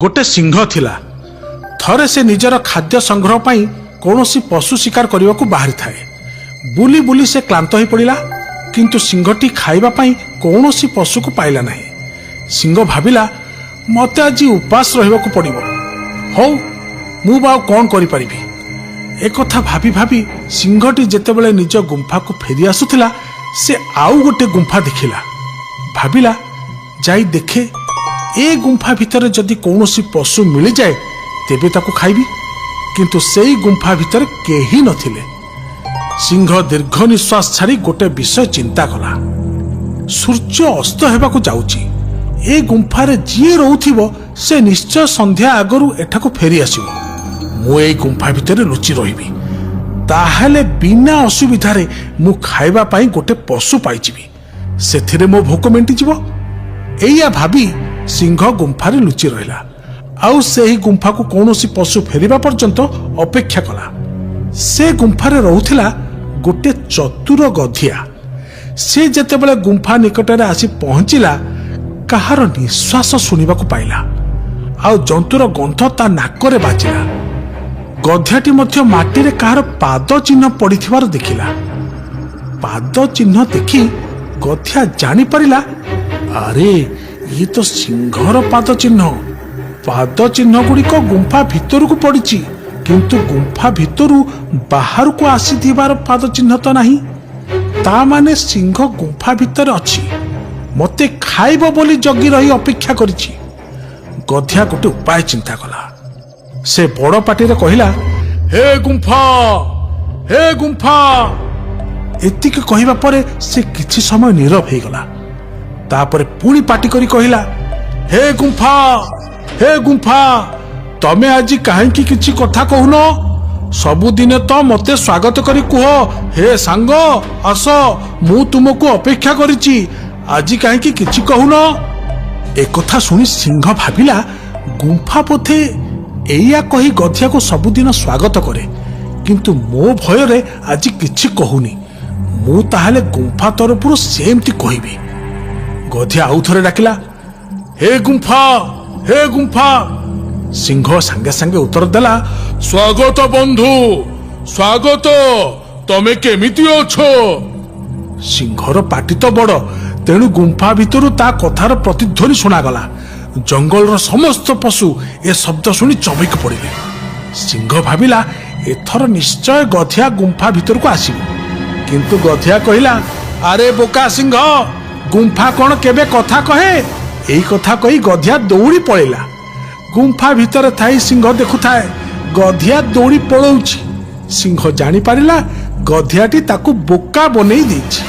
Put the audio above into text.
ଗୋଟେ ସିଂହ ଥିଲା। ଥରେ ସେ ନିଜର ଖାଦ୍ୟ ସଂଗ୍ରହ ପାଇଁ କୌଣସି ପଶୁ ଶିକାର କରିବାକୁ ବାହାରିଥାଏ। ବୁଲି ବୁଲି ସେ କ୍ଳାନ୍ତ ହୋଇପଡ଼ିଲା, କିନ୍ତୁ ସିଂହଟି ଖାଇବା ପାଇଁ କୌଣସି ପଶୁକୁ ପାଇଲା ନାହିଁ। ସିଂହ ଭାବିଲା, ମତେ ଆଜି ଉପାସ ରହିବାକୁ ପଡ଼ିବ। ହଉ, ମୁଁ ବା ଆଉ କ'ଣ କରିପାରିବି? ଏକଥା ଭାବି ଭାବି ସିଂହଟି ଯେତେବେଳେ ନିଜ ଗୁମ୍ଫାକୁ ଫେରି ଆସୁଥିଲା, ସେ ଆଉ ଗୋଟେ ଗୁମ୍ଫା ଦେଖିଲା। ଭାବିଲା, ଯାଇ ଦେଖେ, ଏ ଗୁମ୍ଫା ଭିତରେ ଯଦି କୌଣସି ପଶୁ ମିଳିଯାଏ ତେବେ ତାକୁ ଖାଇବି। କିନ୍ତୁ ସେଇ ଗୁମ୍ଫା ଭିତରେ କେହି ନଥିଲେ। ସିଂହ ଦୀର୍ଘ ନିଶ୍ୱାସ ଛାଡ଼ି ଗୋଟେ ବିଷୟ ଚିନ୍ତା କଲା। ସୂର୍ଯ୍ୟ ଅସ୍ତ ହେବାକୁ ଯାଉଛି। ଏ ଗୁମ୍ଫାରେ ଯିଏ ରହୁଥିବ, ସେ ନିଶ୍ଚୟ ସନ୍ଧ୍ୟା ଆଗରୁ ଏଠାକୁ ଫେରି ଆସିବ। ମୁଁ ଏଇ ଗୁମ୍ଫା ଭିତରେ ଲୁଚି ରହିବି, ତାହେଲେ ବିନା ଅସୁବିଧାରେ ମୁଁ ଖାଇବା ପାଇଁ ଗୋଟେ ପଶୁ ପାଇଯିବି। ସେଥିରେ ମୋ ଭୋକ ମେଣ୍ଟିଯିବ। ଏଇଆ ଭାବି ସିଂହ ଗୁମ୍ଫାରେ ଲୁଚି ରହିଲା ଆଉ ସେହି ଗୁମ୍ଫାକୁ କୌଣସି ପଶୁ ଫେରିବା ପର୍ଯ୍ୟନ୍ତ ଅପେକ୍ଷା କଲା। ସେ ଗୁମ୍ଫାରେ ରହୁଥିଲା ଗୋଟେ ଚତୁର ଗଧିଆ। ସେ ଯେତେବେଳେ ଗୁମ୍ଫା ନିକଟରେ ଆସି ପହଞ୍ଚିଲା, କାହାର ନିଶ୍ୱାସ ଶୁଣିବାକୁ ପାଇଲା ଆଉ ଜନ୍ତୁର ଗନ୍ଧ ତା ନାକରେ ବାଜିଲା। ଗଧିଆଟି ମଧ୍ୟ ମାଟିରେ କାହାର ପାଦ ଚିହ୍ନ ପଡ଼ିଥିବାର ଦେଖିଲା। ପାଦ ଚିହ୍ନ ଦେଖି ଗଧିଆ ଜାଣିପାରିଲା, ଆରେ, ଇଏ ତ ସିଂହର ପାଦ ଚିହ୍ନ। ପାଦ ଚିହ୍ନ ଗୁଡ଼ିକ ଗୁମ୍ଫା ଭିତରକୁ ପଡ଼ିଛି, କିନ୍ତୁ ଗୁମ୍ଫା ଭିତରୁ ବାହାରକୁ ଆସିଥିବାର ପାଦ ଚିହ୍ନ ତ ନାହିଁ। ତା ମାନେ ସିଂହ ଗୁମ୍ଫା ଭିତରେ ଅଛି, ମତେ ଖାଇବ ବୋଲି ଜଗି ରହି ଅପେକ୍ଷା କରିଛି। ଗଧିଆ ଗୋଟେ ଉପାୟ ଚିନ୍ତା କଲା। ସେ ବଡ଼ ପାଟିରେ କହିଲା, "ହେ ଗୁମ୍ଫା, ହେ ଗୁମ୍ଫା!" ଏତିକି କହିବା ପରେ ସେ କିଛି ସମୟ ନୀରବ ହେଇଗଲା। ତାପରେ ପୁଣି ପାଟି କରି କହିଲା, "ହେ ଗୁମ୍ଫା, ହେ ଗୁମ୍ଫା, ତମେ ଆଜି କାହିଁକି କିଛି କଥା କହୁନ? ସବୁଦିନ ତ ମତେ ସ୍ୱାଗତ କରି କୁହ, 'ହେ ସାଙ୍ଗ, ଆସ, ମୁଁ ତୁମକୁ ଅପେକ୍ଷା କରିଛି।' ଆଜି କାହିଁକି କିଛି କହୁନ?" ଏକଥା ଶୁଣି ସିଂହ ଭାବିଲା, ଗୁମ୍ଫା ବୋଧେ ଏଇଆ କହି ଗଧିଆକୁ ସବୁଦିନ ସ୍ୱାଗତ କରେ, କିନ୍ତୁ ମୋ ଭୟରେ ଆଜି କିଛି କହୁନି। ମୁଁ ତାହେଲେ ଗୁମ୍ଫା ତରଫରୁ ସେମିତି କହିବି। ଗଧିଆ ଆଉ ଥରେ ଡାକିଲା, "ହେ ଗୁମ୍ଫା, ହେ ଗୁମ୍ଫା!" ସିଂହ ସାଙ୍ଗେ ସାଙ୍ଗେ ଉତ୍ତର ଦେଲା, "ସ୍ୱାଗତ ବନ୍ଧୁ, ସ୍ୱାଗତ। ତମେ କେମିତି ଅଛ?" ସିଂହର ପାଟି ତ ବଡ଼, ତେଣୁ ଗୁମ୍ଫା ଭିତରୁ ତା କଥାର ପ୍ରତିଧ୍ୱନି ଶୁଣାଗଲା। ଜଙ୍ଗଲର ସମସ୍ତ ପଶୁ ଏ ଶବ୍ଦ ଶୁଣି ଚମକି ପଡ଼ିଲେ। ସିଂହ ଭାବିଲା, ଏଥର ନିଶ୍ଚୟ ଗଧିଆ ଗୁମ୍ଫା ଭିତରକୁ ଆସିବ। କିନ୍ତୁ ଗଧିଆ କହିଲା, "ଆରେ ବୋକା ସିଂହ, ଗୁମ୍ଫା କଣ କେବେ କଥା କହେ?" ଏଇ କଥା କହି ଗଧିଆ ଦୌଡ଼ି ପଳେଇଲା। ଗୁମ୍ଫା ଭିତରେ ଥାଇ ସିଂହ ଦେଖୁଥାଏ, ଗଧିଆ ଦୌଡ଼ି ପଳଉଛି। ସିଂହ ଜାଣିପାରିଲା, ଗଧିଆଟି ତାକୁ ବୋକା ବନେଇ ଦେଇଛି।